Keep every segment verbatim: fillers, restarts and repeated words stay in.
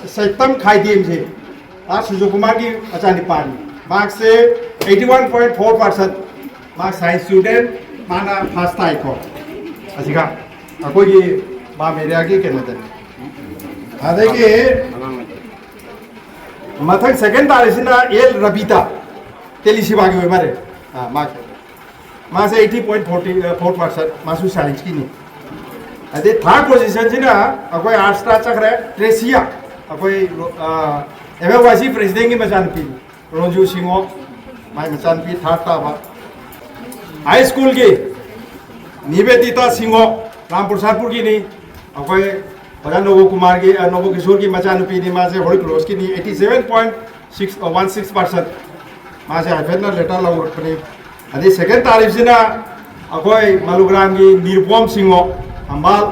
ꯁꯩꯇꯝ ꯈꯥꯏꯗꯦꯝꯁꯦ, ꯃꯥ ꯁꯨꯖꯨ ꯀꯨꯃꯥꯔꯒꯤ ꯃꯆꯥꯅꯤꯄꯥꯅꯤ꯫ ꯃꯥꯔꯛꯁꯦ eighty one point four percent꯫ ꯃꯥ science student, ꯃꯥꯅ first ꯇꯥꯏꯀꯣ꯫ ꯑꯁꯤꯒ ꯑꯩꯈꯣꯏꯒꯤ ꯃꯥꯝ ꯑꯦꯔꯤꯌꯥꯒꯤ ꯀꯩꯅꯣꯗꯅꯤ꯫ ꯑꯗꯒꯤ ꯃꯊꯪ second ꯇꯥꯔꯤꯁꯤꯅ ꯑꯦꯜ ꯔꯕꯤꯇꯥ, ꯇꯦꯂꯤꯁꯤꯕꯥꯒꯤ ꯑꯣꯏ ꯃꯥꯜꯂꯦ꯫ ꯑꯥ, ꯃꯥ, ꯃꯥꯁꯦ eighty point forty four percent, ꯃꯥꯁꯨ science ꯀꯤꯅꯤ꯫ ꯑꯗꯩ third position ꯁꯤꯅ ꯑꯩꯈꯣꯏ arts ꯇ ꯆꯠꯈ꯭ꯔꯦ, ꯇ꯭ꯔꯦꯁꯤꯌꯥ, ꯑꯩꯈꯣꯏ, ꯑꯥ, M F Y C president ꯀꯤ ꯃꯆꯥꯅꯨꯄꯤꯅꯤ꯫ ꯔꯣꯟꯖꯨ ꯁꯤꯡꯍꯣ, ꯃꯥꯏ ꯃꯆꯥꯅꯨꯄꯤ third ꯇꯥꯕ꯫ High school ꯒꯤ ꯅꯤꯕꯦꯗꯤꯇꯥ ꯁꯤꯡꯍꯣ, ꯔꯥꯝꯄ꯭ꯔꯁꯥꯗꯄꯨꯔꯒꯤꯅꯤ꯫ ꯑꯩꯈꯣꯏ ꯑꯣꯖꯥ ꯅꯣꯕꯣ ꯀꯨꯃꯥꯔꯒꯤ, ꯑ, ꯅꯣꯕꯣ ꯀꯤꯁꯣꯔꯒꯤ ꯃꯆꯥꯅꯨꯄꯤꯅꯤ, ꯃꯥꯁꯦ Holy Cross ꯀꯤꯅꯤ, eighty seven point six, uh, one six percent꯫ ꯃꯥꯁꯦ ꯍꯥꯏꯐꯦꯠꯅ letter ꯂꯧꯔꯛꯄꯅꯤ꯫ ꯑꯗꯩ second ꯇꯥꯔꯤꯕꯁꯤꯅ ꯑꯩꯈꯣꯏ ꯃꯂꯨꯒ꯭ꯔꯥꯝꯒꯤ ꯅꯤꯔꯨꯄꯣꯝ ꯁꯤꯡꯍꯣ, ꯊꯝꯕꯥꯜ꯫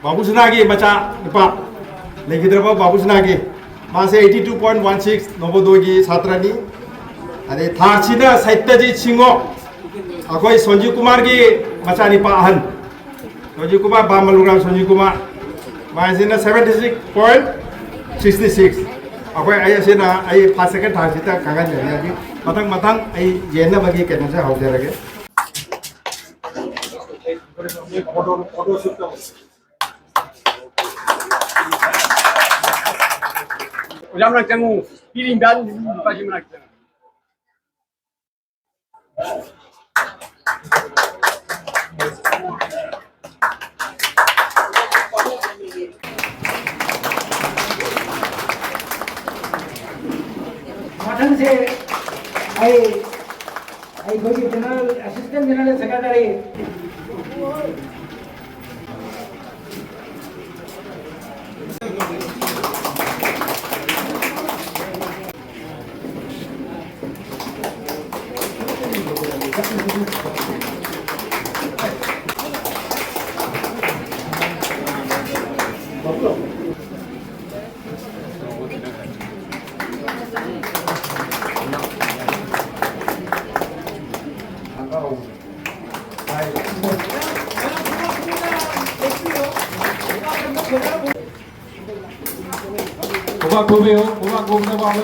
ꯕꯥꯕꯨꯁꯅꯥꯒꯤ ꯃꯆꯥ ꯅꯨꯄꯥ, ꯂꯩꯈꯤꯗ꯭ꯔꯕ ꯕꯥꯕꯨꯁꯅꯥꯒꯤ, ꯃꯥꯁꯦ eighty two point one six, ꯅꯣꯕꯣꯗꯣꯏꯒꯤ ꯁꯥꯇ꯭ꯔꯅꯤ꯫ ꯑꯗꯩ third ꯁꯤꯅ ꯁꯩꯇꯖꯤꯠ ꯁꯤꯡꯍꯣ, ꯑꯩꯈꯣꯏ ꯁꯣꯟꯖꯤꯕ ꯀꯨꯃꯥꯔꯒꯤ ꯃꯆꯥꯅꯤꯄꯥ ꯑꯍꯟ, ꯁꯣꯟꯖꯤꯕ Kumar, ꯕꯥꯃꯂꯨꯔꯥꯝ ꯁꯣꯟꯖꯤꯕ Kumar, ꯃꯥꯁꯤꯅ seventy six point sixty six꯫ ꯑꯩꯈꯣꯏ, ꯑꯩ ꯑꯁꯤꯅ, ꯑꯩ first, second, third ꯁꯤꯗ ꯀꯥꯡꯍꯟ ꯌꯦꯡꯉꯦ꯫ ꯃꯊꯪ ꯃꯊꯪ ꯑꯩ ꯌꯦꯟꯅꯕꯒꯤ ꯀꯩꯅꯣꯁꯦ ꯍꯧꯖꯔꯒꯦ꯫ ꯑꯣꯖꯥ ꯃꯅꯥꯛ ꯆꯪꯉꯨ꯫ ꯄꯤꯔꯤ ꯏꯟꯗꯤꯌꯥꯟ ꯅꯨꯄꯥꯁꯤ ꯃꯅꯥꯛ ꯆꯪꯉꯨ꯫ ꯃꯊꯪꯁꯦ ꯑꯩ, ꯑꯩꯈꯣꯏꯒꯤ general, assistant general secretary꯫ ꯈꯨꯕꯤꯌꯨ, ꯈꯨꯕꯥꯛ ꯈꯨꯕꯗ ꯋꯥꯕ꯫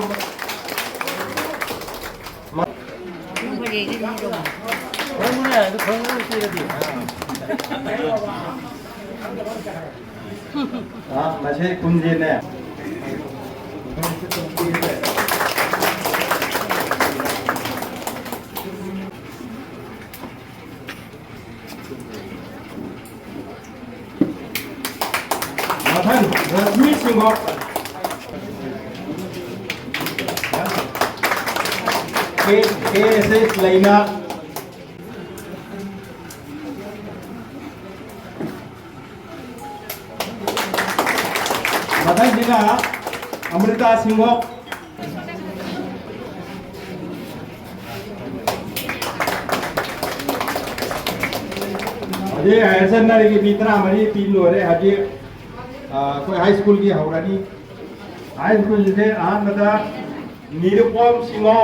ꯑꯥ, ꯃꯁꯤ ꯀꯨꯟꯁꯤꯅꯦ꯫ ꯃꯊꯪ ꯔꯁꯃꯤ ꯁꯤꯡꯍ꯫ ꯀꯦ ꯑꯦꯁ ꯑꯦꯁ ꯂꯩꯃ꯫ ꯃꯊꯪꯁꯤꯅ ꯑꯃ꯭ꯔꯤꯇꯥ ꯁꯤꯡꯍ꯫ ꯍꯧꯖꯤꯛ ꯍꯥꯌꯔ ꯁꯦꯀꯦꯟꯗꯔꯤꯒꯤ ꯃꯤ ꯇꯔꯥꯃꯔꯤ ꯄꯤ ꯂꯣꯏꯔꯦ꯫ ꯍꯧꯖꯤꯛ, ꯑ, ꯑꯩꯈꯣꯏ ꯍꯥꯏ ꯁ꯭ꯀꯨꯜꯒꯤ ꯍꯧꯔꯅꯤ꯫ ꯍꯥꯏ ꯁ꯭ꯀꯨꯜꯁꯦ ꯑꯍꯥꯟꯕꯗ ꯅꯤꯔꯨꯄꯝ ꯁꯤꯡꯍ꯫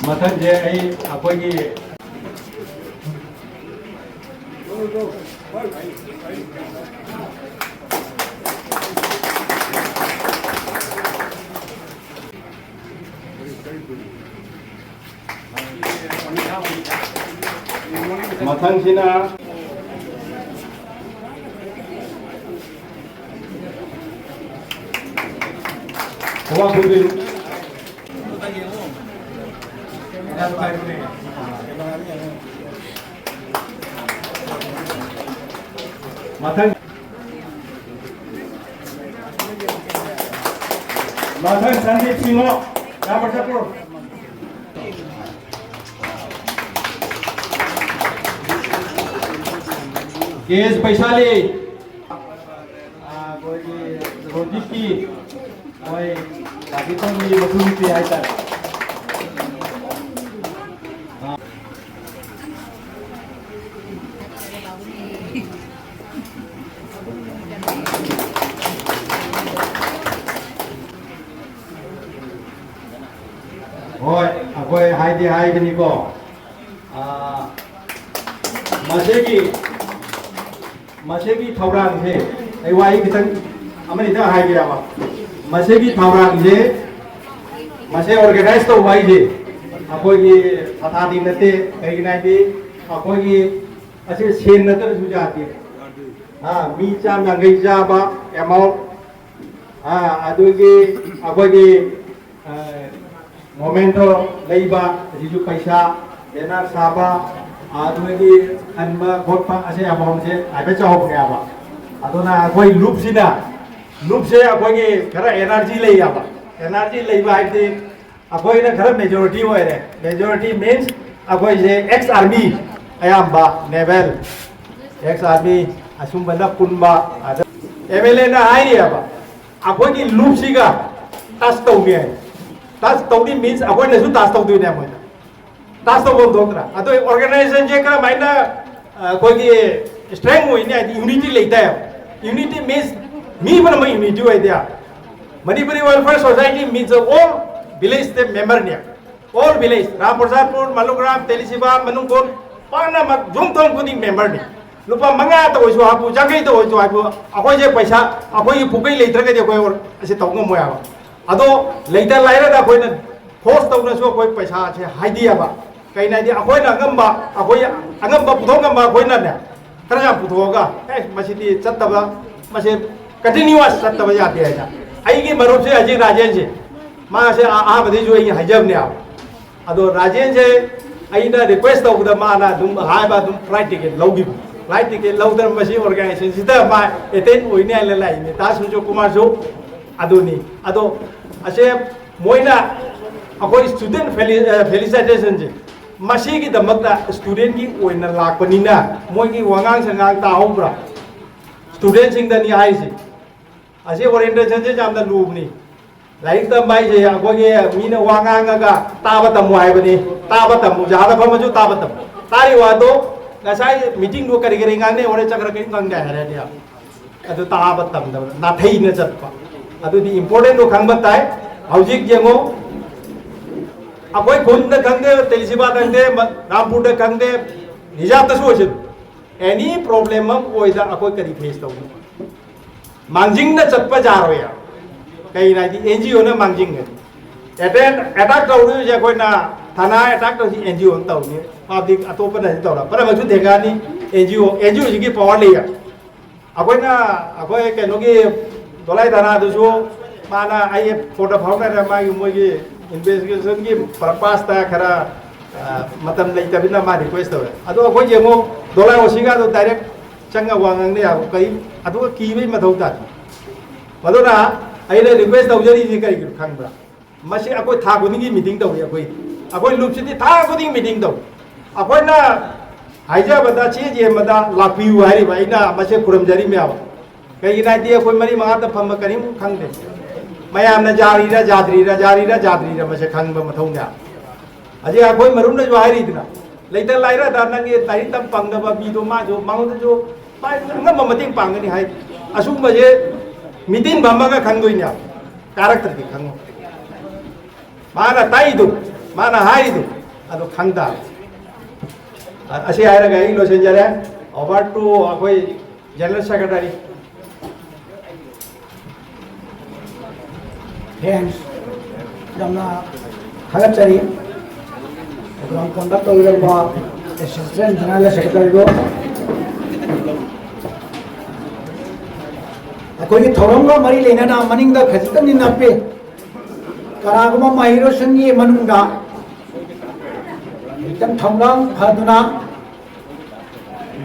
ꯃꯊꯪꯁꯦ ꯑꯩ ꯑꯩꯈꯣꯏꯒꯤ ꯃꯊꯪꯁꯤꯅ ꯈꯨꯕꯥꯛ ꯈꯨꯕꯤꯌꯨ꯫ ꯃꯊꯪ, ꯃꯊꯪ ꯁꯟꯗꯤꯞ ꯁꯤꯡꯍ, ꯌꯥꯕ꯭ꯔꯥ ꯆꯠꯄ꯭ꯔꯣ? ꯀꯦ ꯑꯦꯁ ꯄꯩꯁꯥꯂꯤ꯫ ꯑꯩꯈꯣꯏꯒꯤ ꯔꯣꯖꯤꯠꯀꯤ ꯃꯣꯏ ꯒꯥꯔꯤ ꯊꯧꯕꯒꯤ ꯃꯆꯨ ꯅꯨꯄꯤ ꯍꯥꯏꯇꯥꯔꯦ꯫ ꯍꯣꯏ, ꯑꯩꯈꯣꯏ ꯍꯥꯏꯗꯤ ꯍꯥꯏꯕꯅꯤꯀꯣ꯫ ꯑꯥ, ꯃꯁꯤꯒꯤ, ꯃꯁꯤꯒꯤ ꯊꯧꯔꯥꯡꯁꯦ ꯑꯩ ꯋꯥꯍꯩ ꯈꯤꯇꯪ ꯑꯃꯅꯤꯇꯪ ꯍꯥꯏꯒꯦꯕ꯫ ꯃꯁꯤꯒꯤ ꯊꯧꯔꯥꯡꯁꯦ, ꯃꯁꯤ organize ꯇꯧꯕ ꯍꯥꯏꯁꯦ ꯑꯩꯈꯣꯏꯒꯤ ꯁꯥꯊꯥꯗꯤ ꯅꯠꯇꯦ꯫ ꯀꯩꯒꯤꯅꯣ ꯍꯥꯏꯗꯤ ꯑꯩꯈꯣꯏꯒꯤ ꯑꯁꯤ ꯁꯦꯟ ꯅꯠꯇ꯭ꯔꯁꯨ ꯌꯥꯗꯦ꯫ ꯑꯥ, ꯃꯤ ꯆꯥꯝ ꯌꯥꯡꯈꯩ ꯆꯥꯕ amount, ꯑꯥ, ꯑꯗꯨꯒꯤ ꯑꯩꯈꯣꯏꯒꯤ ꯑ, ꯃꯣꯃꯦꯟꯇꯣ ꯂꯩꯕ, ꯑꯁꯤꯁꯨ ꯄꯩꯁꯥ, ꯕꯦꯅꯔ ꯁꯥꯕ, ꯑꯗꯨꯗꯒꯤ ꯈꯟꯕ ꯈꯣꯠꯄ, ꯑꯁꯤ ꯑꯃꯃꯝꯁꯦ ꯍꯥꯏꯐꯦꯠ ꯆꯥꯎꯍꯧꯕꯅꯦꯕ꯫ ꯑꯗꯨꯅ ꯑꯩꯈꯣꯏ ꯂꯨꯞꯁꯤꯅ, ꯂꯨꯞꯁꯦ ꯑꯩꯈꯣꯏꯒꯤ ꯈꯔ energy ꯂꯩꯌꯦꯕ꯫ Energy ꯂꯩꯕ ꯍꯥꯏꯕꯗꯤ ꯑꯩꯈꯣꯏꯅ ꯈꯔ majority ꯑꯣꯏꯔꯦ꯫ Majority means ꯑꯩꯈꯣꯏꯁꯦ ex army, ꯑꯌꯥꯝꯕ naval, ex army ꯑꯁꯨꯝꯕꯅ ꯄꯨꯟꯕ꯫ ꯑꯗ MLA ꯅ ꯍꯥꯏꯔꯤꯑꯕ, ꯑꯩꯈꯣꯏꯒꯤ ꯂꯨꯞꯁꯤꯒ touch ꯇꯧꯅꯤ ꯍꯥꯏ꯫ Touch ꯇꯧꯅꯤ means ꯑꯩꯈꯣꯏꯅꯁꯨ touch ꯇꯧꯗꯣꯏꯅꯦ ꯃꯣꯏꯗ꯫ Touch ꯇꯧꯐꯝ ꯊꯣꯛꯇ꯭ꯔꯥ? ꯑꯗꯣ organization ꯁꯦ ꯀꯔꯝꯍꯥꯏꯅ, ꯑ, ꯑꯩꯈꯣꯏꯒꯤ strength ꯑꯣꯏꯅꯤ ꯍꯥꯏꯗꯤ unity ꯂꯩꯇꯥꯏ꯫ Unity means ꯃꯤ ꯄꯨꯝꯅꯃꯛ unity ꯑꯣꯏꯗꯦ꯫ Manipuri Welfare Society means all village ꯁꯦ member ꯅꯦ꯫ All village, ꯔꯥꯝꯄ꯭ꯔꯁꯥꯗꯄꯨꯔ, ꯃꯂꯨꯒ꯭ꯔꯥꯝ, ꯇꯦꯂꯤꯁꯤꯕꯥ, ꯃꯅꯨꯡꯀꯣꯟ, ꯄꯥꯛꯅꯃꯛ ꯌꯨꯝꯊꯣꯡ ꯈꯨꯗꯤꯡ member ꯅꯤ꯫ ꯂꯨꯄꯥ ꯃꯉꯥꯇ ꯑꯣꯏꯁꯨ ꯍꯥꯞꯄꯨ, ꯌꯥꯡꯈꯩꯇ ꯑꯣꯏꯁꯨ ꯍꯥꯞꯄꯨ, ꯑꯩꯈꯣꯏꯁꯦ ꯄꯩꯁꯥ, ꯑꯩꯈꯣꯏꯒꯤ ꯄꯨꯀꯩ ꯂꯩꯇ꯭ꯔꯒꯗꯤ ꯑꯩꯈꯣꯏ ꯑꯁꯤ ꯇꯧ ꯉꯝꯃꯣꯏ ꯍꯥꯏꯕ꯫ ꯑꯗꯣ ꯂꯩꯇ ꯂꯥꯏꯔꯗ ꯑꯩꯈꯣꯏꯅ force ꯇꯧꯅꯁꯨ ꯑꯩꯈꯣꯏ ꯄꯩꯁꯥꯁꯦ ꯍꯥꯏꯗꯤ ꯍꯥꯏꯕ꯫ ꯀꯩꯅꯣ ꯍꯥꯏꯗꯤ ꯑꯩꯈꯣꯏꯅ ꯑꯉꯝꯕ, ꯑꯩꯈꯣꯏ ꯑꯉꯝꯕ ꯄꯨꯊꯣꯛ ꯉꯝꯕ ꯑꯩꯈꯣꯏꯅꯅꯦ, ꯈꯔ ꯌꯥꯝ ꯄꯨꯊꯣꯛꯑꯒ, "ꯑꯦ, ꯃꯁꯤꯗꯤ ꯆꯠꯇꯕ, ꯃꯁꯤ continuous ꯆꯠꯇꯕ ꯌꯥꯗꯦ" ꯍꯥꯏꯅ꯫ ꯑꯩꯒꯤ ꯃꯔꯨꯞꯁꯦ ꯍꯧꯖꯤꯛ ꯔꯥꯖꯦꯟꯁꯦ, ꯃꯥꯁꯦ ꯑ-, ꯑꯍꯥꯟꯕꯗꯩꯁꯨ ꯑꯩ ꯍꯥꯏꯖꯕꯅꯦꯕ꯫ ꯑꯗꯣ ꯔꯥꯖꯦꯟꯁꯦ ꯑꯩꯅ request ꯇꯧꯕꯗ ꯃꯥꯅ ꯑꯗꯨꯝ ꯍꯥꯏꯕ, ꯑꯗꯨꯝ flight ticket ꯂꯧꯈꯤꯕ꯫ Flight ticket ꯂꯧꯗꯅ ꯃꯁꯤ organization ꯁꯤꯗ ꯃꯥ attend ꯑꯣꯏꯅꯤ ꯍꯥꯏꯅ ꯂꯥꯛꯏꯅꯦ꯫ ꯗꯥ ꯁꯨꯔꯖ ꯀꯨꯃꯥꯔꯁꯨ ꯑꯗꯨꯅꯤ꯫ ꯑꯗꯣ ꯑꯁꯦ ꯃꯣꯏꯅ ꯑꯩꯈꯣꯏ student feli-, ꯑ, felicitation ꯁꯦ ꯃꯁꯤꯒꯤꯗꯃꯛꯇ student ꯀꯤ ꯑꯣꯏꯅ ꯂꯥꯛꯄꯅꯤꯅ ꯃꯣꯏꯒꯤ ꯋꯥꯉꯥꯡ ꯁꯉꯥꯡ ꯇꯥꯍꯧꯕ꯭ꯔꯥ? Student ꯁꯤꯡꯗꯅꯤ ꯍꯥꯏꯁꯦ꯫ ꯑꯁꯤ orientation ꯁꯦ ꯌꯥꯝꯅ ꯂꯨꯕꯅꯤ꯫ ꯂꯥꯏꯔꯤꯛ ꯇꯝꯕ ꯍꯥꯏꯁꯦ ꯑꯩꯈꯣꯏꯒꯤ ꯃꯤꯅ ꯋꯥ ꯉꯥꯡꯉꯒ ꯇꯥꯕ ꯇꯝꯃꯨ ꯍꯥꯏꯕꯅꯤ꯫ ꯇꯥꯕ ꯇꯝꯃꯨ, ꯖꯍꯥꯗ ꯐꯝꯃꯁꯨ ꯇꯥꯕ ꯇꯝꯃꯨ꯫ ꯇꯥꯔꯤ ꯋꯥꯗꯣ ꯉꯁꯥꯏ meeting ꯗꯣ ꯀꯔꯤ ꯀꯔꯤ ꯉꯥꯡꯅꯩ, ꯍꯣꯔꯦꯟ ꯆꯠꯈ꯭ꯔ ꯀꯔꯤꯝ ꯈꯪꯗꯦ ꯍꯥꯏꯔꯗꯤ ꯑꯗꯨ ꯇꯥꯕ ꯇꯝꯗꯕ, ꯅꯥꯊꯩꯅ ꯆꯠꯄ꯫ ꯑꯗꯨꯗꯤ important ꯗꯣ ꯈꯪꯕ ꯇꯥꯏ꯫ ꯍꯧꯖꯤꯛ ꯌꯦꯡꯉꯣ, ꯑꯩꯈꯣꯏ ꯈꯨꯟꯗ ꯈꯪꯗꯦ, ꯇꯦꯂꯤꯁꯤꯕꯥ ꯈꯪꯗꯦ, ꯃ-, ꯔꯥꯝꯄꯨꯔꯗ ꯈꯪꯗꯦ, ꯔꯤꯖꯥꯕꯇꯁꯨ ꯑꯣꯏꯁꯅꯨ, ꯑꯦꯅꯤ ꯄ꯭ꯔꯣꯕ꯭ꯂꯦꯝ ꯑꯃ ꯑꯣꯏꯗ ꯑꯩꯈꯣꯏ ꯀꯔꯤ ꯐꯦꯁ ꯇꯧꯅꯤ? ꯃꯥꯡꯖꯤꯟꯅ ꯆꯠꯄ ꯌꯥꯔꯣꯏ꯫ ꯀꯩꯒꯤꯅꯣ ꯍꯥꯏꯗꯤ ꯑꯦꯟ ꯖꯤ ꯑꯣꯅ ꯃꯥꯡꯖꯤꯟꯒꯅꯤ꯫ ꯑꯦꯇꯦꯛ, ꯑꯦꯇꯥꯛ ꯇꯧꯗꯣꯏꯁꯦ ꯑꯩꯈꯣꯏꯅ, ꯊꯥꯅꯥ ꯑꯦꯇꯥꯛ ꯇꯧꯔꯤꯁꯤ ꯑꯦꯟ ꯖꯤ ꯑꯣꯅ ꯇꯧꯅꯤ꯫ ꯄꯕ꯭ꯂꯤꯛ ꯑꯇꯣꯞꯄꯅꯁꯨ ꯇꯧꯔ, ꯄꯨꯝꯅꯃꯛꯁꯨ ꯊꯦꯡꯒꯛꯑꯅꯤ꯫ And G O, and G ꯑꯣꯁꯤꯒꯤ power ꯂꯩꯌꯦ꯫ ꯑꯩꯈꯣꯏꯅ, ꯑꯩꯈꯣꯏ ꯀꯩꯅꯣꯒꯤ ꯗꯣꯂꯥꯏ ꯊꯥꯅꯥꯗꯨꯁꯨ ꯃꯥꯅ ꯑꯩ ꯐꯣꯟꯗ ꯐꯥꯎꯅꯔꯦ, ꯃꯥꯒꯤ ꯃꯣꯏꯒꯤ ꯏꯟꯚꯦꯁꯇꯤꯒꯦꯁꯟꯒꯤ ꯄꯔꯄꯁꯇ ꯈꯔ, ꯑ, ꯃꯇꯝ ꯂꯩꯇꯕꯅꯤꯅ ꯃꯥ ꯔꯤꯀ꯭ꯋꯦꯁ ꯇꯧꯋꯦ꯫ ꯑꯗꯣ ꯑꯩꯈꯣꯏ ꯌꯦꯡꯉꯣ, ꯗꯣꯂꯥꯏ ꯑꯣꯁꯤꯒꯥꯗꯣ ꯗꯥꯏꯔꯦꯛ ꯆꯪꯉ ꯋꯥ ꯉꯥꯡꯅ ꯌꯥꯕ ꯀꯔꯤ, ꯑꯗꯨꯒ ꯀꯤꯕꯩ ꯃꯊꯧ ꯇꯥꯗꯦ꯫ ꯑꯗꯨꯅ ꯑꯩꯅ ꯔꯤꯀ꯭ꯋꯦꯁ ꯇꯧꯖꯔꯤꯁꯤ ꯀꯔꯤꯒꯤꯅꯣ ꯈꯪꯕ꯭ꯔꯥ? ꯃꯁꯤ ꯑꯩꯈꯣꯏ ꯊꯥ ꯈꯨꯗꯤꯡꯒꯤ ꯃꯤꯇꯤꯡ ꯇꯧꯏ꯫ ꯑꯩꯈꯣꯏ, ꯑꯩꯈꯣꯏ ꯂꯨꯞꯁꯤꯗꯤ ꯊꯥ ꯈꯨꯗꯤꯡꯒꯤ ꯃꯤꯇꯤꯡ ꯇꯧꯏ꯫ ꯑꯩꯈꯣꯏꯅ ꯍꯥꯏꯖꯕꯗ, ꯆꯦ ꯌꯦꯡꯕꯗ ꯂꯥꯛꯄꯤꯌꯨ ꯍꯥꯏꯔꯤꯕ, ꯑꯩꯅ ꯃꯁꯦ ꯈꯨꯔꯨꯝꯖꯔꯤꯃꯦꯕ꯫ ꯀꯩꯒꯤꯅꯣ ꯍꯥꯏꯗꯤ ꯑꯩꯈꯣꯏ ꯃꯔꯤ ꯃꯉꯥꯗ ꯐꯝꯕ ꯀꯔꯤꯝ ꯈꯪꯗꯦ꯫ ꯃꯌꯥꯝꯅ ꯌꯥꯔꯤꯔ ꯌꯥꯗ꯭ꯔꯤꯔ, ꯌꯥꯔꯤꯔ ꯌꯥꯗ꯭ꯔꯤꯔ ꯃꯁꯦ ꯈꯪꯕ ꯃꯊꯧꯅꯦ꯫ ꯍꯧꯖꯤꯛ ꯑꯩꯈꯣꯏ ꯃꯔꯨꯞꯅꯁꯨ ꯍꯥꯏꯔꯤꯗꯅ, ꯂꯩꯇ ꯂꯥꯏꯔꯗ ꯅꯪꯒꯤ ꯂꯥꯏꯔꯤꯛ ꯇꯝ ꯐꯪꯗꯕ ꯃꯤꯗꯣ ꯃꯥꯁꯨ, ꯃꯉꯣꯟꯗꯁꯨ ꯃꯥ ꯑꯉꯝꯕ ꯃꯇꯦꯡ ꯄꯥꯡꯒꯅꯤ ꯍꯥꯏ꯫ ꯑꯁꯨꯝꯕꯁꯦ ꯃꯤꯇꯤꯡ ꯐꯝꯃꯒ ꯈꯪꯗꯣꯏꯅꯦ, ꯀꯥꯔꯛꯇ꯭ꯔꯗꯤ ꯈꯪꯉꯣꯏ꯫ ꯃꯥꯅ ꯇꯥꯛꯏꯗꯨ, ꯃꯥꯅ ꯍꯥꯏꯔꯤꯗꯨ, ꯑꯗꯨ ꯈꯪ ꯇꯥꯕ꯫ ꯑ-, ꯑꯁꯤ ꯍꯥꯏꯔꯒ ꯑꯩ ꯂꯣꯏꯁꯤꯟꯖꯔꯦ꯫ Over to ꯑꯩꯈꯣꯏ General Secretary꯫ Thanks. ꯌꯥꯝꯅ ꯊꯥꯒꯠꯆꯔꯤ꯫ Program conduct ꯇꯧꯕꯤꯔꯝꯕ Assistant General Secretaryꯗꯣ꯫ ꯑꯩꯈꯣꯏꯒꯤ ꯊꯧꯔꯝꯒ ꯃꯔꯤ ꯂꯩꯅꯅ ꯃꯅꯤꯡꯗ ꯈꯖꯤꯛꯇꯪꯗꯤ ꯅꯞꯄꯤ꯫ ꯀꯅꯥꯒꯨꯝꯕ ꯃꯍꯩꯔꯣꯏꯁꯤꯡꯒꯤ ꯃꯅꯨꯡꯗ ꯈꯤꯇꯪ ꯊꯧꯅꯥ ꯐꯗꯨꯅ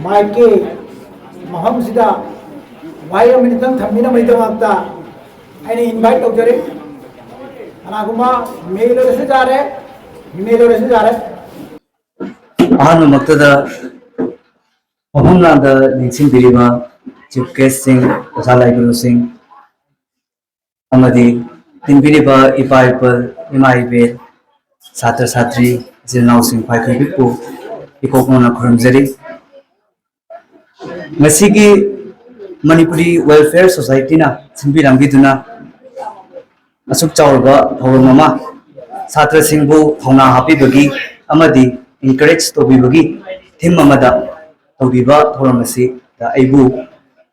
ꯃꯥꯏꯛꯀꯤ ꯃꯐꯝꯁꯤꯗ ꯋꯥꯍꯩ ꯑꯃꯅꯤꯇꯪ ꯊꯝꯕꯤꯅꯕꯒꯤꯗꯃꯛꯇ ꯑꯩꯅ invite ꯇꯧꯖꯔꯤ꯫ ꯀꯅꯥꯒꯨꯝꯕ ꯃꯦꯜ ꯑꯣꯏꯔꯁꯨ ꯌꯥꯔꯦ, ꯐꯤꯃꯦꯜ ꯑꯣꯏꯔꯁꯨ ꯌꯥꯔꯦ꯫ ꯑꯍꯥꯟꯕꯃꯛꯇꯗ ꯃꯐꯝ ꯂꯥꯡꯗ ꯂꯦꯡꯁꯤꯟꯕꯤꯔꯤꯕ chief guestꯁꯤꯡ, ꯑꯣꯖꯥ ꯂꯥꯏꯒꯨꯔꯨꯁꯤꯡ, ꯑꯃꯗꯤ ꯇꯤꯟꯕꯤꯔꯤꯕ ꯏꯄꯥ ꯏꯄꯜ, ꯏꯃꯥ ꯏꯕꯦꯜ, ꯁꯥꯇ꯭ꯔ ꯁꯥꯇ꯭ꯔꯤ, ꯏꯆꯤꯜ ꯏꯅꯥꯎꯁꯤꯡ ꯈ꯭ꯋꯥꯏ ꯈꯨꯗꯤꯡꯃꯛꯄꯨ ꯏꯀꯣꯛ ꯅꯧꯅ ꯈꯨꯔꯨꯝꯖꯔꯤ꯫ ꯉꯁꯤꯒꯤ ꯃꯅꯤꯄꯨꯔꯤ Welfare Societyꯅ ꯁꯤꯟꯕꯤ ꯂꯥꯡꯕꯤꯗꯨꯅ ꯑꯁꯨꯛ ꯆꯥꯎꯔꯕ ꯊꯧꯔꯝ ꯑꯃ ꯁꯥꯇ꯭ꯔꯁꯤꯡꯕꯨ ꯊꯧꯅꯥ ꯍꯥꯞꯄꯤꯕꯒꯤ ꯑꯃꯗꯤ encourage ꯇꯧꯕꯤꯕꯒꯤ theme ꯑꯃꯗ ꯇꯧꯕꯤꯕ ꯊꯧꯔꯝ ꯑꯁꯤꯗ ꯑꯩꯕꯨ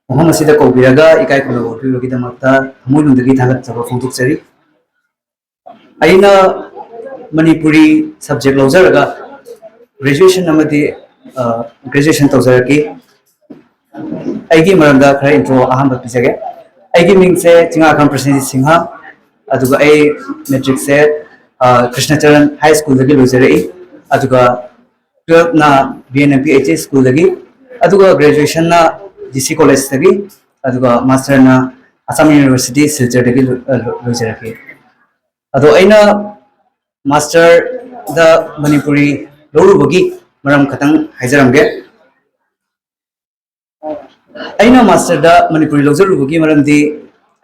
ꯃꯐꯝ ꯑꯁꯤꯗ ꯀꯧꯕꯤꯔꯒ ꯏꯀꯥꯏ ꯈꯨꯝꯅꯕ ꯎꯠꯄꯤꯕꯒꯤꯗꯃꯛꯇ ꯊꯃꯣꯏꯅꯨꯡꯗꯒꯤ ꯊꯥꯒꯠꯆꯕ ꯐꯣꯡꯗꯣꯛꯆꯔꯤ꯫ ꯑꯩꯅ ꯃꯅꯤꯄꯨꯔꯤ subject ꯂꯧꯖꯔꯒ graduation ꯑꯃꯗꯤ graduation ꯇꯧꯖꯔꯛꯈꯤ꯫ ꯑꯩꯒꯤ ꯃꯔꯝꯗ ꯈꯔ intro ꯑꯍꯥꯟꯕ ꯄꯤꯖꯒꯦ꯫ ꯑꯩꯒꯤ ꯃꯤꯡꯁꯦ ꯆꯤꯡꯉꯥꯈꯝ ꯄ꯭ꯔꯁꯦꯟꯖꯤꯠ ꯁꯤꯡꯍ꯫ ꯑꯗꯨꯒ ꯑꯩ matricꯁꯦ ꯀ꯭ꯔꯤꯁꯅꯆꯔꯟ ꯍꯥꯏ ꯁ꯭ꯀꯨꯜꯗꯒꯤ ꯂꯣꯏꯖꯔꯛꯏ꯫ ꯑꯗꯨꯒ twelveꯅ B N M P H S ꯁ꯭ꯀꯨꯜꯗꯒꯤ, ꯑꯗꯨꯒ graduationꯅ ꯗꯤ ꯁꯤ ꯀꯣꯂꯦꯖꯇꯒꯤ, ꯑꯗꯨꯒ ꯃꯥꯁꯇꯔꯅ ꯑꯁꯥꯝ ꯌꯨꯅꯤꯚꯔꯁꯤꯇꯤ ꯁꯤꯜꯆꯔꯗꯒꯤ ꯂꯣꯏ-, ꯑ, ꯂꯣꯏ-, ꯂꯣꯏꯖꯔꯛꯈꯤ꯫ ꯑꯗꯣ ꯑꯩꯅ ꯃꯥꯁꯇꯔꯗ ꯃꯅꯤꯄꯨꯔꯤ ꯂꯧꯔꯨꯕꯒꯤ ꯃꯔꯝ ꯈꯇꯪ ꯍꯥꯏꯖꯔꯝꯒꯦ꯫ ꯑꯩꯅ ꯃꯥꯁꯇꯔꯗ ꯃꯅꯤꯄꯨꯔꯤ ꯂꯧꯖꯔꯨꯕꯒꯤ ꯃꯔꯝꯗꯤ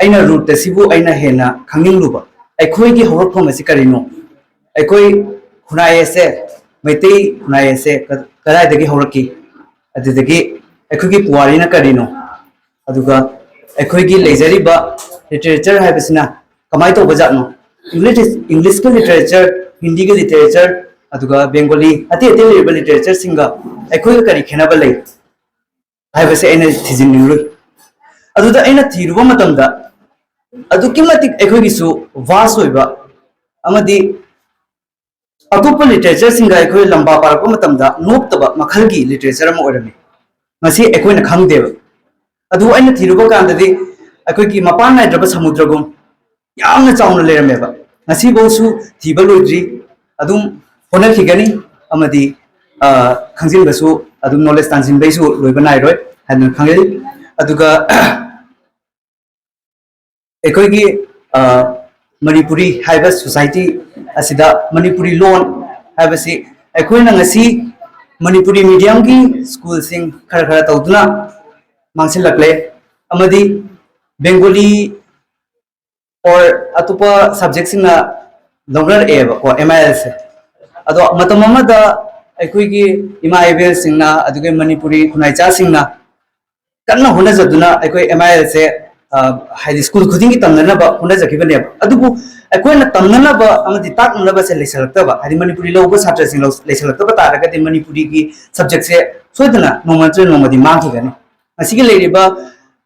ꯑꯩꯅ root ꯑꯁꯤꯕꯨ ꯑꯩꯅ ꯍꯦꯟꯅ ꯈꯪꯅꯤꯡꯂꯨꯕ꯫ ꯑꯩꯈꯣꯏꯒꯤ ꯍꯧꯔꯛꯐꯝ ꯑꯁꯤ ꯀꯔꯤꯅꯣ? ꯑꯩꯈꯣꯏ ꯈꯨꯟꯅꯥꯏ ꯑꯁꯦ, ꯃꯩꯇꯩ ꯈꯨꯟꯅꯥꯏ ꯑꯁꯦ ꯀ-, ꯀꯗꯥꯏꯗꯒꯤ ꯍꯧꯔꯛꯈꯤ? ꯑꯗꯨꯗꯒꯤ ꯑꯩꯈꯣꯏꯒꯤ ꯄꯨꯋꯥꯔꯤꯅ ꯀꯔꯤꯅꯣ? ꯑꯗꯨꯒ ꯑꯩꯈꯣꯏꯒꯤ ꯂꯩꯖꯔꯤꯕ literature ꯍꯥꯏꯕꯁꯤꯅ ꯀꯃꯥꯏꯅ ꯇꯧꯕ ꯖꯥꯠꯅꯣ? English, Englishꯀꯤ literature, ꯍꯤꯟꯗꯤꯒꯤ literature, ꯑꯗꯨꯒ ꯕꯦꯡꯒꯣꯂꯤ, ꯑꯇꯩ ꯑꯇꯩ ꯂꯩꯔꯤꯕ literatureꯁꯤꯡꯒ ꯑꯩꯈꯣꯏꯒ ꯀꯔꯤ ꯈꯦꯠꯅꯕ ꯂꯩ ꯍꯥꯏꯕꯁꯦ ꯑꯩꯅ ꯊꯤꯖꯤꯟꯅꯤꯡꯂꯨꯏ꯫ ꯑꯗꯨꯗ ꯑꯩꯅ ꯊꯤꯔꯨꯕ ꯃꯇꯝꯗ ꯑꯗꯨꯛꯀꯤ ꯃꯇꯤꯛ ꯑꯩꯈꯣꯏꯒꯤꯁꯨ vast ꯑꯣꯏꯕ ꯑꯃꯗꯤ ꯑꯇꯣꯞꯄ literatureꯁꯤꯡꯒ ꯑꯩꯈꯣꯏ ꯂꯝꯕꯥ ꯄꯥꯔꯛꯄ ꯃꯇꯝꯗ ꯅꯣꯞꯇꯕ ꯃꯈꯜꯒꯤ literature ꯑꯃ ꯑꯣꯏꯔꯝꯃꯤ꯫ ꯃꯁꯤ ꯑꯩꯈꯣꯏꯅ ꯈꯪꯗꯦꯕ꯫ ꯑꯗꯨꯕꯨ ꯑꯩꯅ ꯊꯤꯔꯨꯕ ꯀꯥꯟꯗꯗꯤ ꯑꯩꯈꯣꯏꯒꯤ ꯃꯄꯥꯟ ꯅꯥꯏꯗ꯭ꯔꯕ ꯁꯃꯨꯗ꯭ꯔꯒꯨꯝ ꯌꯥꯝꯅ ꯆꯥꯎꯅ ꯂꯩꯔꯝꯃꯦꯕ꯫ ꯉꯁꯤꯐꯥꯎꯁꯨ ꯊꯤꯕ ꯂꯣꯏꯗ꯭ꯔꯤ꯫ ꯑꯗꯨꯝ ꯍꯣꯠꯅꯈꯤꯒꯅꯤ ꯑꯃꯗꯤ, ꯑ, ꯈꯪꯖꯤꯟꯕꯁꯨ ꯑꯗꯨꯝ knowledge ꯇꯥꯟꯁꯤꯟꯕꯩꯁꯨ ꯂꯣꯏꯕ ꯅꯥꯏꯔꯣꯏ ꯍꯥꯏꯅ ꯈꯪꯖꯩ꯫ ꯑꯗꯨꯒ ꯑꯩꯈꯣꯏꯒꯤ, ꯑ, ꯃꯅꯤꯄꯨꯔꯤ ꯍꯥꯏꯕ society ꯑꯁꯤꯗ ꯃꯅꯤꯄꯨꯔꯤ ꯂꯣꯟ ꯍꯥꯏꯕꯁꯤ ꯑꯩꯈꯣꯏꯅ ꯉꯁꯤ ꯃꯅꯤꯄꯨꯔꯤ mediumꯒꯤ ꯁ꯭ꯀꯨꯜꯁꯤꯡ ꯈꯔ ꯈꯔ ꯇꯧꯗꯨꯅ ꯃꯥꯡꯁꯤꯜꯂꯛꯂꯦ ꯑꯃꯗꯤ ꯕꯦꯡꯒꯣꯂꯤ or ꯑꯇꯣꯞꯄ subjectꯁꯤꯡꯅ ꯂꯧꯅꯔꯛꯑꯦꯕꯀꯣ ꯑꯦꯝ ꯑꯥꯏ ꯑꯦꯜꯁꯦ꯫ ꯑꯗꯣ ꯃꯇꯝ ꯑꯃꯗ ꯑꯩꯈꯣꯏꯒꯤ ꯏꯃꯥ ꯏꯕꯦꯜꯁꯤꯡꯅ, ꯑꯗꯨꯒ ꯃꯅꯤꯄꯨꯔꯤ ꯈꯨꯟꯅꯥꯏꯆꯥꯁꯤꯡꯅ ꯀꯟꯅ ꯍꯣꯠꯅꯖꯗꯨꯅ ꯑꯩꯈꯣꯏ ꯑꯦꯝ ꯑꯥꯏ ꯑꯦꯜꯁꯦ, ꯑ, ꯍꯥꯏꯗꯤ ꯁ꯭ꯀꯨꯜ ꯈꯨꯗꯤꯡꯒꯤ ꯇꯝꯅꯅꯕ ꯍꯣꯠꯅꯖꯈꯤꯕꯅꯦꯕ꯫ ꯑꯗꯨꯕꯨ ꯑꯩꯈꯣꯏꯅ ꯇꯝꯅꯅꯕ ꯑꯃꯗꯤ ꯇꯥꯛꯅꯅꯕꯁꯦ ꯂꯩꯁꯜꯂꯛꯇꯕ, ꯍꯥꯏꯗꯤ ꯃꯅꯤꯄꯨꯔꯤ ꯂꯧꯕ ꯁꯥꯇ꯭ꯔꯁꯤꯡ ꯂꯧ- ꯂꯩꯁꯜꯂꯛꯇꯕ ꯇꯥꯔꯒꯗꯤ ꯃꯅꯤꯄꯨꯔꯤꯒꯤ ꯁꯕꯖꯦꯛꯁꯦ ꯁꯣꯏꯗꯅ ꯅꯣꯡꯃ ꯅꯠꯇ꯭ꯔꯒ ꯅꯣꯡꯃꯗꯤ ꯃꯥꯡꯈꯤꯒꯅꯤ꯫ ꯉꯁꯤꯒꯤ ꯂꯩꯔꯤꯕ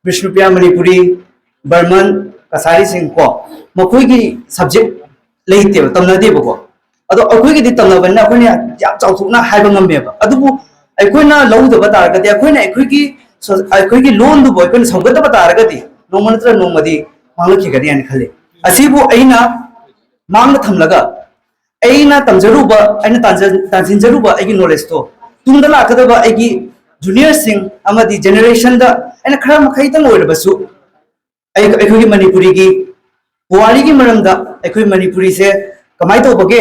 ꯕꯤꯁꯅꯨꯄ꯭ꯔꯤꯌꯥ ꯃꯅꯤꯄꯨꯔꯤ, ꯕꯔꯃꯟ, ꯀꯁꯥꯔꯤꯁꯤꯡ ꯀꯣ, ꯃꯈꯣꯏꯒꯤ ꯁꯕꯖꯦꯛ ꯂꯩꯇꯦꯕ, ꯇꯝꯅꯗꯦꯕꯀꯣ꯫ ꯑꯗꯣ ꯑꯩꯈꯣꯏꯒꯤꯗꯤ ꯇꯝꯅꯕꯅꯤꯅ ꯑꯩꯈꯣꯏꯅ ꯌꯥꯝ ꯆꯥꯎꯊꯣꯛꯅ ꯍꯥꯏꯕ ꯉꯝꯃꯦꯕ꯫ ꯑꯗꯨꯕꯨ ꯑꯩꯈꯣꯏꯅ ꯂꯧꯗꯕ ꯇꯥꯔꯒꯗꯤ, ꯑꯩꯈꯣꯏꯅ ꯑꯩꯈꯣꯏꯒꯤ ꯁꯣ- ꯑꯩꯈꯣꯏꯒꯤ ꯂꯣꯟꯗꯨꯕꯨ ꯑꯩꯈꯣꯏꯅ ꯁꯧꯒꯠꯇꯕ ꯇꯥꯔꯒꯗꯤ ꯅꯣꯡꯃ ꯅꯠꯇ꯭ꯔꯒ ꯅꯣꯡꯃꯗꯤ ꯃꯥꯡꯂꯛꯈꯤꯒꯅꯤ ꯍꯥꯏꯅ ꯈꯜꯂꯤ꯫ ꯑꯁꯤꯕꯨ ꯑꯩꯅ ꯃꯥꯡꯗ ꯊꯝꯂꯒ ꯑꯩꯅ ꯇꯝꯖꯔꯨꯕ, ꯑꯩꯅ ꯇꯥꯟꯖ- ꯇꯥꯟꯁꯤꯟꯖꯔꯨꯕ ꯑꯩꯒꯤ ꯅꯣꯂꯦꯖꯇꯣ ꯇꯨꯡꯗ ꯂꯥꯛꯀꯗꯕ ꯑꯩꯒꯤ ꯖꯨꯅꯤꯌꯔꯁꯤꯡ ꯑꯃꯗꯤ ꯖꯦꯅꯦꯔꯦꯁꯟꯗ ꯑꯩꯅ ꯈꯔ ꯃꯈꯩꯗꯪ ꯑꯣꯏꯔꯕꯁꯨ ꯑꯩ- ꯑꯩꯈꯣꯏꯒꯤ ꯃꯅꯤꯄꯨꯔꯤꯒꯤ ꯄꯨꯋꯥꯔꯤꯒꯤ ꯃꯔꯝꯗ, ꯑꯩꯈꯣꯏ ꯃꯅꯤꯄꯨꯔꯤꯁꯦ ꯀꯃꯥꯏꯅ ꯇꯧꯕꯒꯦ,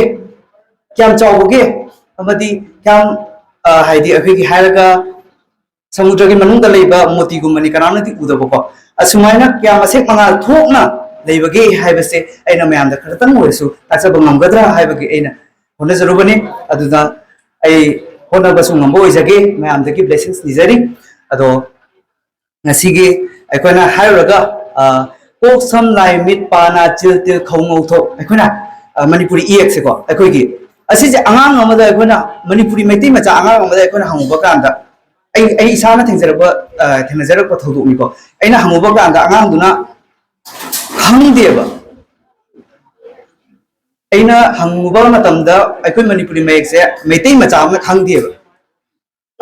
ꯀꯌꯥꯝ ꯆꯥꯎꯕꯒꯦ, ꯑꯃꯗꯤ ꯀꯌꯥꯝ, ꯑ, ꯍꯥꯏꯗꯤ ꯑꯩꯈꯣꯏꯒꯤ ꯍꯥꯏꯔꯒ ꯁꯃꯨꯗ꯭ꯔꯒꯤ ꯃꯅꯨꯡꯗ ꯂꯩꯕ ꯃꯣꯇꯤꯒꯨꯝꯕꯅꯤ, ꯀꯅꯥꯝꯅꯗꯤ ꯎꯗꯕꯀꯣ꯫ ꯑꯁꯨꯃꯥꯏꯅ ꯀꯌꯥꯝ ꯃꯁꯦꯛ ꯃꯉꯥꯜ ꯊꯣꯛꯅ ꯂꯩꯕꯒꯦ ꯍꯥꯏꯕꯁꯦ ꯑꯩꯅ ꯃꯌꯥꯝꯗ ꯈꯔꯇꯪ ꯑꯣꯏꯔꯁꯨ ꯇꯥꯛꯆꯕ ꯉꯝꯒꯗ꯭ꯔꯥ ꯍꯥꯏꯕꯒꯤ ꯑꯩꯅ ꯍꯣꯠꯅꯖꯔꯨꯕꯅꯤ꯫ ꯑꯗꯨꯅ ꯑꯩ ꯍꯣꯠꯅꯕꯁꯨ ꯉꯝꯕ ꯑꯣꯏꯖꯒꯦ, ꯃꯌꯥꯝꯗꯒꯤ ꯕ꯭ꯂꯦꯁꯤꯡꯁ ꯅꯤꯖꯔꯤ꯫ ꯑꯗꯣ ꯉꯁꯤꯒꯤ ꯑꯩꯈꯣꯏꯅ ꯍꯥꯏꯔꯨꯔꯒ, ꯑ, ꯀꯣꯛ, ꯁꯝ, ꯂꯥꯏ, ꯃꯤꯠ, ꯄꯥ, ꯅꯥ, ꯆꯤꯜ, ꯇꯤꯜ, ꯈꯧ, ꯉꯧ, ꯊꯣꯛ, ꯑꯩꯈꯣꯏꯅ, ꯑ, ꯃꯅꯤꯄꯨꯔꯤ ꯏꯌꯦꯛꯁꯦꯀꯣ, ꯑꯩꯈꯣꯏꯒꯤ ꯑꯁꯤꯁꯦ ꯑꯉꯥꯡ ꯑꯃꯗ ꯑꯩꯈꯣꯏꯅ ꯃꯅꯤꯄꯨꯔꯤ ꯃꯩꯇꯩ ꯃꯆꯥ ꯑꯉꯥꯡ ꯑꯃꯗ ꯑꯩꯈꯣꯏꯅ ꯍꯪꯉꯨꯕ ꯀꯥꯟꯗ, ꯑꯩ ꯑꯩ ꯏꯁꯥꯅ ꯊꯦꯡꯖꯔꯛꯄ, ꯑ, ꯊꯦꯡꯅꯖꯔꯛꯄ ꯊꯧꯗꯣꯛꯅꯤꯀꯣ꯫ ꯑꯩꯅ ꯍꯪꯉꯨꯕ ꯀꯥꯟꯗ ꯑꯉꯥꯡꯗꯨꯅ ꯈꯪꯗꯦꯕ꯫ ꯑꯩꯅ ꯍꯪꯉꯨꯕ ꯃꯇꯝꯗ ꯑꯩꯈꯣꯏ ꯃꯅꯤꯄꯨꯔꯤ ꯃꯌꯦꯛꯁꯦ ꯃꯩꯇꯩ ꯃꯆꯥ ꯑꯃꯅ ꯈꯪꯗꯦꯕ꯫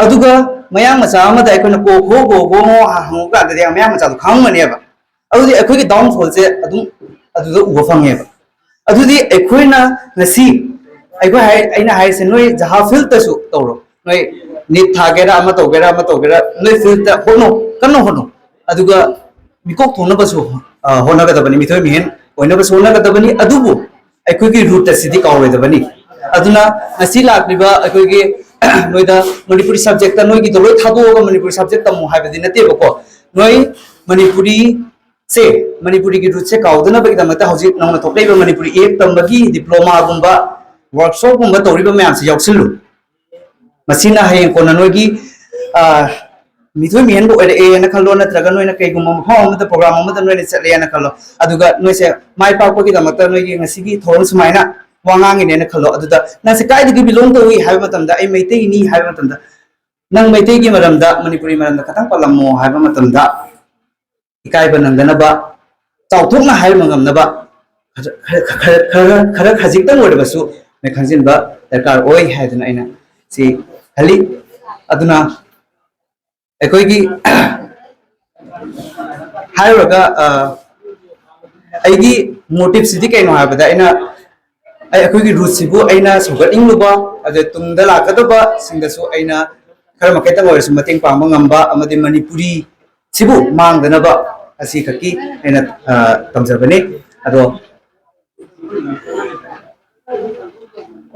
ꯑꯗꯨꯒ ꯃꯌꯥꯡ ꯃꯆꯥ ꯑꯃꯗ ꯑꯩꯈꯣꯏꯅ ꯀꯣ ꯈꯣ ꯒꯣ ꯒꯣ ꯉꯣ ꯍꯪꯉꯨ ꯀꯥꯟꯗꯗꯤ ꯃꯌꯥꯡ ꯃꯆꯥꯗꯣ ꯈꯪꯉꯝꯒꯅꯦꯕ꯫ ꯑꯗꯨꯗꯤ ꯑꯩꯈꯣꯏꯒꯤ ꯗꯥꯎꯟꯐꯣꯜꯁꯦ ꯑꯗꯨꯝ ꯑꯗꯨꯗ ꯎꯕ ꯐꯪꯉꯦꯕ꯫ ꯑꯗꯨꯗꯤ ꯑꯩꯈꯣꯏꯅ ꯉꯁꯤ, ꯑꯩꯈꯣꯏ ꯍꯥꯏ- ꯑꯩꯅ ꯍꯥꯏꯔꯤꯁꯦ, ꯅꯣꯏ ꯖꯍꯥ ꯐꯤꯜꯗꯇꯁꯨ ꯇꯧꯔꯣ, ꯅꯣꯏ ꯅꯤꯠ ꯊꯥꯒꯦꯔꯥ, ꯑꯃ ꯇꯧꯒꯦꯔꯥ, ꯑꯃ ꯇꯧꯒꯦꯔꯥ, ꯅꯣꯏ ꯐꯤꯜꯗꯇ ꯍꯣꯠꯅꯧ, ꯀꯟꯅ ꯍꯣꯠꯅꯧ꯫ ꯑꯗꯨꯒ ꯃꯤꯀꯣꯛ ꯊꯣꯡꯅꯕꯁꯨ, ꯑ, ꯍꯣꯠꯅꯒꯗꯕꯅꯤ, ꯃꯤꯊꯣꯏ ꯃꯤꯍꯦꯟ ꯑꯣꯏꯅꯕꯁꯨ ꯍꯣꯠꯅꯒꯗꯕꯅꯤ꯫ ꯑꯗꯨꯕꯨ ꯑꯩꯈꯣꯏꯒꯤ ꯔꯨꯠ ꯑꯁꯤꯗꯤ ꯀꯥꯎꯔꯣꯏꯗꯕꯅꯤ꯫ ꯑꯗꯨꯅ ꯉꯁꯤ ꯂꯥꯛꯂꯤꯕ ꯑꯩꯈꯣꯏꯒꯤ ꯅꯣꯏꯗ ꯃꯅꯤꯄꯨꯔꯤ ꯁꯕꯖꯦꯛꯇ ꯅꯣꯏꯒꯤꯗꯣ ꯂꯣꯏ ꯊꯥꯗꯣꯛꯑꯒ ꯃꯅꯤꯄꯨꯔꯤ ꯁꯕꯖꯦꯛ ꯇꯝꯃꯨ ꯍꯥꯏꯕꯗꯤ ꯅꯠꯇꯦꯕꯀꯣ꯫ ꯅꯣꯏ ꯃꯅꯤꯄꯨꯔꯤꯁꯦ, ꯃꯅꯤꯄꯨꯔꯤꯒꯤ ꯔꯨꯠꯁꯦ ꯀꯥꯎꯗꯅꯕꯒꯤꯗꯃꯛꯇ ꯍꯧꯖꯤꯛ ꯅꯧꯅ ꯊꯣꯛꯂꯛꯏꯕ ꯃꯅꯤꯄꯨꯔꯤ ꯏꯌꯦꯛ ꯇꯝꯕꯒꯤ ꯗꯤꯄ꯭ꯂꯣꯃꯥꯒꯨꯝꯕ, ꯋꯥꯔꯛꯁꯣꯞꯀꯨꯝꯕ ꯇꯧꯔꯤꯕ ꯃꯌꯥꯝꯁꯦ ꯌꯥꯎꯁꯤꯜꯂꯨ꯫ ꯃꯁꯤꯅ ꯍꯌꯦꯡ ꯀꯣꯟꯅ ꯅꯣꯏꯒꯤ, ꯑ, ꯃꯤꯊꯣꯏ ꯃꯤꯍꯦꯟꯕ ꯑꯣꯏꯔꯛꯑꯦꯅ ꯈꯜꯂꯣ, ꯅꯠꯇ꯭ꯔꯒ ꯅꯣꯏꯅ ꯀꯩꯒꯨꯝꯕ ꯃꯐꯝ ꯑꯃꯗ ꯄ꯭ꯔꯣꯒ꯭ꯔꯥꯝ ꯑꯃꯗ ꯅꯣꯏꯅ ꯆꯠꯂꯦꯅ ꯈꯜꯂꯣ, ꯑꯗꯨꯒ ꯅꯣꯏꯁꯦ ꯃꯥꯏ ꯄꯥꯛꯄꯒꯤꯗꯃꯛꯇ ꯅꯣꯏꯒꯤ ꯉꯁꯤꯒꯤ ꯊꯧꯔꯝ ꯁꯨꯃꯥꯏꯅ ꯋꯥ ꯉꯥꯡꯉꯤꯅꯦꯅ ꯈꯜꯂꯣ, ꯑꯗꯨꯗ ꯅꯪꯁꯦ ꯀꯥꯏꯗꯒꯤ ꯕꯤꯂꯣꯡ ꯇꯧꯏ ꯍꯥꯏꯕ ꯃꯇꯝꯗ, ꯑꯩ ꯃꯩꯇꯩꯅꯤ ꯍꯥꯏꯕ ꯃꯇꯝꯗ, ꯅꯪ ꯃꯩꯇꯩꯒꯤ ꯃꯔꯝꯗ, ꯃꯅꯤꯄꯨꯔꯤ ꯃꯔꯝꯗ ꯈꯇꯪ ꯄꯜꯂꯝꯃꯣ ꯍꯥꯏꯕ ꯃꯇꯝꯗ, ꯏꯀꯥꯏꯕ ꯅꯪꯗꯅꯕ, ꯆꯥꯎꯊꯣꯛꯅ ꯍꯥꯏꯕ ꯉꯝꯅꯕ ꯈꯔ, ꯈꯔ, ꯈꯔ, ꯈꯔ, ꯈꯔ ꯈꯖꯤꯛꯇꯪ ꯑꯣꯏꯔꯕꯁꯨ ꯅꯣꯏ ꯈꯪꯖꯤꯟꯕ ꯗꯔꯀꯥꯔ ꯑꯣꯏ ꯍꯥꯏꯗꯅ ꯑꯩꯅ ꯁꯤ ꯈꯜꯂꯤ꯫ ꯑꯗꯨꯅ ꯑꯩꯈꯣꯏꯒꯤ ꯍꯥꯏꯔꯨꯔꯒ, ꯑ, ꯑꯩꯒꯤ ꯃꯣꯇꯤꯞꯁꯤꯗꯤ ꯀꯩꯅꯣ ꯍꯥꯏꯕꯗ, ꯑꯩꯅ, ꯑꯩ, ꯑꯩꯈꯣꯏꯒꯤ ꯔꯨꯠꯁꯤꯕꯨ ꯑꯩꯅ ꯁꯧꯒꯠꯅꯤꯡꯂꯨꯕ, ꯑꯗ ꯇꯨꯡꯗ ꯂꯥꯛꯀꯗꯕꯁꯤꯡꯗꯁꯨ ꯑꯩꯅ ꯈꯔ ꯃꯈꯩꯇꯪ ꯑꯣꯏꯔꯁꯨ ꯃꯇꯦꯡ ꯄꯥꯡꯕ ꯉꯝꯕ, ꯑꯃꯗꯤ ꯃꯅꯤꯄꯨꯔꯤ ꯁꯤꯕꯨ ꯃꯥꯡꯗꯅꯕ ꯑꯁꯤ ꯈꯛꯀꯤ ꯑꯩꯅ, ꯑ, ꯇꯝꯖꯕꯅꯤ꯫ ꯑꯗꯣ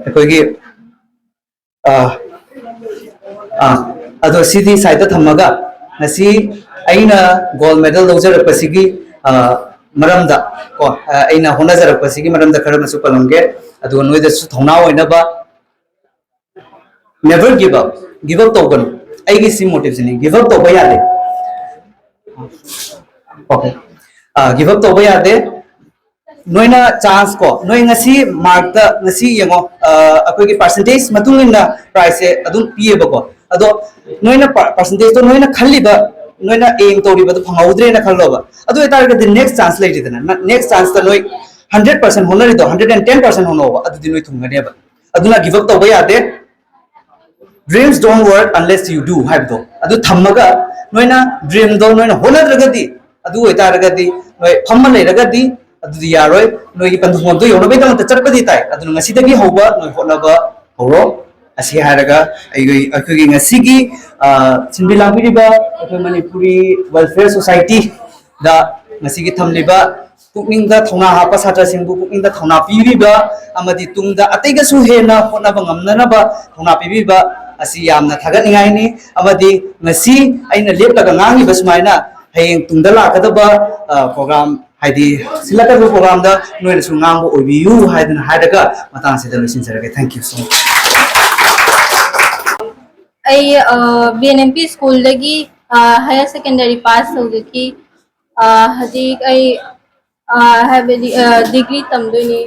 ꯑꯩꯈꯣꯏꯒꯤ, ꯑ, ꯑ, ꯑꯗꯣ ꯁꯤꯗꯤ ꯁꯥꯏꯗꯇ ꯊꯝꯃꯒ, ꯉꯁꯤ ꯑꯩꯅ ꯒꯣꯜ ꯃꯦꯗꯜ ꯂꯧꯖꯔꯛꯄꯁꯤꯒꯤ, ꯑ, ꯃꯔꯝꯗ, ꯀꯣ, ꯑ, ꯑꯩꯅ ꯍꯣꯠꯅꯖꯔꯛꯄꯁꯤꯒꯤ ꯃꯔꯝꯗ ꯈꯔ ꯑꯃꯁꯨ ꯄꯜꯂꯝꯒꯦ꯫ ꯑꯗꯨꯒ ꯅꯣꯏꯗꯁꯨ ꯊꯧꯅꯥ ꯑꯣꯏꯅꯕ, never give up, give up ꯇꯧꯒꯅꯨ꯫ ꯑꯩꯒꯤ ꯁꯤ ꯃꯣꯇꯤꯞꯁꯤꯅꯤ, give up ꯇꯧꯕ ꯌꯥꯗꯦ꯫ Okay, give up ꯇꯧꯕ ꯌꯥꯗꯦ꯫ ꯅꯣꯏꯅ ꯆꯥꯟꯁ ꯀꯣ, ꯅꯣꯏ ꯉꯁꯤ ꯃꯥꯔꯛꯇ, ꯉꯁꯤ ꯌꯦꯡꯉꯣ, ꯑ, ꯑꯩꯈꯣꯏꯒꯤ ꯄꯥꯔꯁꯦꯟꯇꯦꯖ ꯃꯇꯨꯡ ꯏꯟꯅ ꯄ꯭ꯔꯥꯏꯖꯁꯦ ꯑꯗꯨꯝ ꯄꯤꯌꯦꯕꯀꯣ꯫ ꯑꯗꯣ ꯅꯣꯏꯅ ꯄꯥꯔꯁꯦꯟꯇꯦꯖꯇꯣ ꯅꯣꯏꯅ ꯈꯜꯂꯤꯕ, ꯅꯣꯏꯅ ꯑꯦꯝ ꯇꯧꯔꯤꯕꯗꯣ ꯐꯪꯍꯧꯗ꯭ꯔꯦꯅ ꯈꯜꯂꯣꯕ꯫ ꯑꯗꯨ ꯑꯣꯏꯇꯥꯔꯒꯗꯤ ꯅꯦꯛꯁ ꯆꯥꯟꯁ ꯂꯩꯔꯤꯗꯅ, ꯅꯦꯛꯁ ꯆꯥꯟꯁꯇ ꯅꯣꯏ ꯍꯟꯗ꯭ꯔꯦꯠ ꯄꯥꯔꯁꯦꯟ ꯍꯣꯠꯅꯔꯤꯗꯣ, ꯍꯟꯗ꯭ꯔꯦꯠ ꯑꯦꯟ ꯇꯦꯟ ꯄꯥꯔꯁꯦꯟ ꯍꯣꯠꯅꯧꯕ, ꯑꯗꯨꯗꯤ ꯅꯣꯏ ꯊꯨꯡꯒꯅꯦꯕ꯫ ꯑꯗꯨꯅ give up ꯇꯧꯕ ꯌꯥꯗꯦ꯫ Dreams don't work unless you do ꯍꯥꯏꯕꯗꯣ ꯑꯗꯨ ꯊꯝꯃꯒ, ꯅꯣꯏꯅ ꯗ꯭ꯔꯤꯝꯗꯣ ꯅꯣꯏꯅ ꯍꯣꯠꯅꯗ꯭ꯔꯒꯗꯤ, ꯑꯗꯨ ꯑꯣꯏꯇꯥꯔꯒꯗꯤ, ꯅꯣꯏ ꯐꯝꯃ ꯂꯩꯔꯒꯗꯤ ꯑꯗꯨꯗꯤ ꯌꯥꯔꯣꯏ꯫ ꯅꯣꯏꯒꯤ ꯄꯟꯊꯨꯡꯐꯝꯗꯣ ꯌꯧꯅꯕꯒꯤꯗꯃꯛꯇ ꯆꯠꯄꯗꯤ ꯇꯥꯏ, ꯑꯗꯨꯅ ꯉꯁꯤꯗꯒꯤ ꯍꯧꯕ ꯅꯣꯏ ꯍꯣꯠꯅꯕ ꯍꯧꯔꯣ꯫ ꯑꯁꯤ ꯍꯥꯏꯔꯒ ꯑꯩꯈꯣꯏ, ꯑꯩꯈꯣꯏꯒꯤ ꯉꯁꯤꯒꯤ, ꯑ, ꯁꯤꯟꯕꯤ ꯂꯥꯡꯕꯤꯔꯤꯕ ꯑꯩꯈꯣꯏ ꯃꯅꯤꯄꯨꯔꯤ ꯋꯦꯜꯐꯤꯌꯔ ꯁꯣꯁꯥꯏꯇꯤꯗ ꯉꯁꯤꯒꯤ ꯊꯝꯂꯤꯕ ꯄꯨꯛꯅꯤꯡꯗ ꯊꯧꯅꯥ ꯍꯥꯞꯄ ꯁꯥꯇ꯭ꯔꯁꯤꯡꯕꯨ ꯄꯨꯛꯅꯤꯡꯗ ꯊꯧꯅꯥ ꯄꯤꯕꯤꯕ ꯑꯃꯗꯤ ꯇꯨꯡꯗ ꯑꯇꯩꯒꯁꯨ ꯍꯦꯟꯅ ꯍꯣꯠꯅꯕ ꯉꯝꯅꯅꯕ ꯊꯧꯅꯥ ꯄꯤꯕꯤꯕ ꯑꯁꯤ ꯌꯥꯝꯅ ꯊꯥꯒꯠꯅꯤꯡꯉꯥꯏꯅꯤ꯫ ꯑꯃꯗꯤ ꯉꯁꯤ ꯑꯩꯅ ꯂꯦꯞꯂꯒ ꯉꯥꯡꯂꯤꯕ ꯁꯨꯃꯥꯏꯅ ꯍꯌꯦꯡ ꯇꯨꯡꯗ ꯂꯥꯛꯀꯗꯕ, ꯑ, ꯄ꯭ꯔꯣꯒ꯭ꯔꯥꯝ, ꯍꯥꯏꯗꯤ ꯁꯤꯜꯂꯛꯀꯗꯕ ꯄ꯭ꯔꯣꯒ꯭ꯔꯥꯝꯗ ꯅꯣꯏꯅꯁꯨ ꯉꯥꯡꯕ ꯑꯣꯏꯕꯤꯌꯨ ꯍꯥꯏꯗꯅ ꯍꯥꯏꯔꯒ ꯃꯇꯥꯡꯁꯤꯗ ꯂꯣꯏꯁꯤꯟꯖꯔꯒꯦ꯫ Thank you so much꯫ ꯑꯩ ꯕꯤ ꯑꯦꯟ ꯑꯦꯝ ꯄꯤ ꯁ꯭ꯀꯨꯜꯗꯒꯤ ꯍꯥꯌꯔ ꯁꯦꯀꯦꯟꯗꯔꯤ ꯄꯥꯁ ꯇꯧꯖꯈꯤ꯫ ꯍꯧꯖꯤꯛ ꯑꯩ ꯍꯥꯏꯕꯗꯤ ꯗꯤꯒ꯭ꯔꯤ ꯇꯝꯗꯣꯏꯅꯤ꯫